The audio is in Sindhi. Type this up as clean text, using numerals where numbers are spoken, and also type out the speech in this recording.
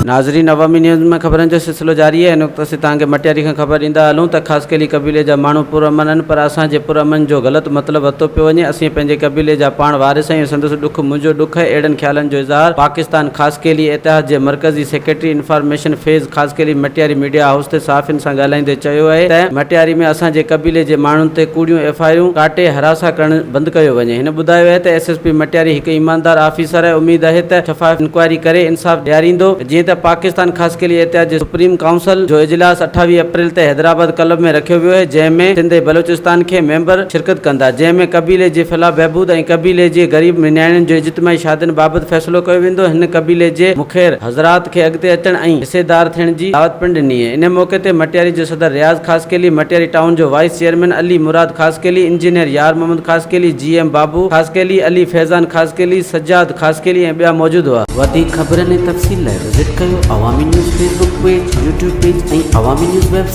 ناظرين عوامي نيوز ۾ خبرن جو سلسلو جاري آهي هن وقت اسين توهان کي مٽياري کان خبر ڏيندا هلون ته خاصخيلي قبيلي جا ماڻهو پر امن آهن پر اسان جي پر امن جو غلط مطلب ورتو پيو وڃي اسين پنهنجي قبيلي جا پاڻ وارث آهيون سندس ڏک منهنجو ڏک آهي اهڙن خيالن جو اظهار پاڪستان خاصخيلي اتحاد جي مرڪزي secretary information Faiz Khaskheli Matiari media house تي صحافين سان ڳالهائيندي چيو آهي ته مٽياري ۾ اسان جي قبيلي جي ماڻهن تي ڪوڙيون ايف I آرون ڪاٽي هراسان ڪرڻ بند ڪيو وڃي. هن ٻڌايو آهي ته ايس ايس پي مٽياري هڪ ايماندار آفيسر آهي اميد آهي ته شفاف انڪوائري ڪري انصاف ڏياريندو. جيئن ته پاڪستان خاصخيلي اتحاد جي سپريم ڪائونسل جو اجلاس 28 اپريل تي حيدرآباد ڪلب ۾ رکيو ويو آهي جنهن ۾ سنڌ ۽ بلوچستان کي ميمبر شرڪت ڪندا جنهن ۾ قبيلي جي فلاح بهبود ۽ قبيلي جي غريب نياڻين جو اجتماعي شادين بابت فيصلو ڪيو ويندو. هن قبيلي جي مخير حضرات کي اڳتي اچڻ ۽ حصيدار ٿيڻ جي دعوت پڻ ڏني. ان موقعي تي مٽياري جو صدر رياض خاصخيلي، مٽياري ٽائون جو vice chairman Ali Murad Khaskheli, engineer Yar Muhammad Khaskheli, G M Babu Khaskheli, Ali Faizan Khaskheli, Sajjad Khaskheli ۽ ٻيا موجود هئا. وڌيڪ خبرن ۽ تفصيل لاء وزٽ ڪيو Awami news Facebook page, YouTube page ۽ Awami news website.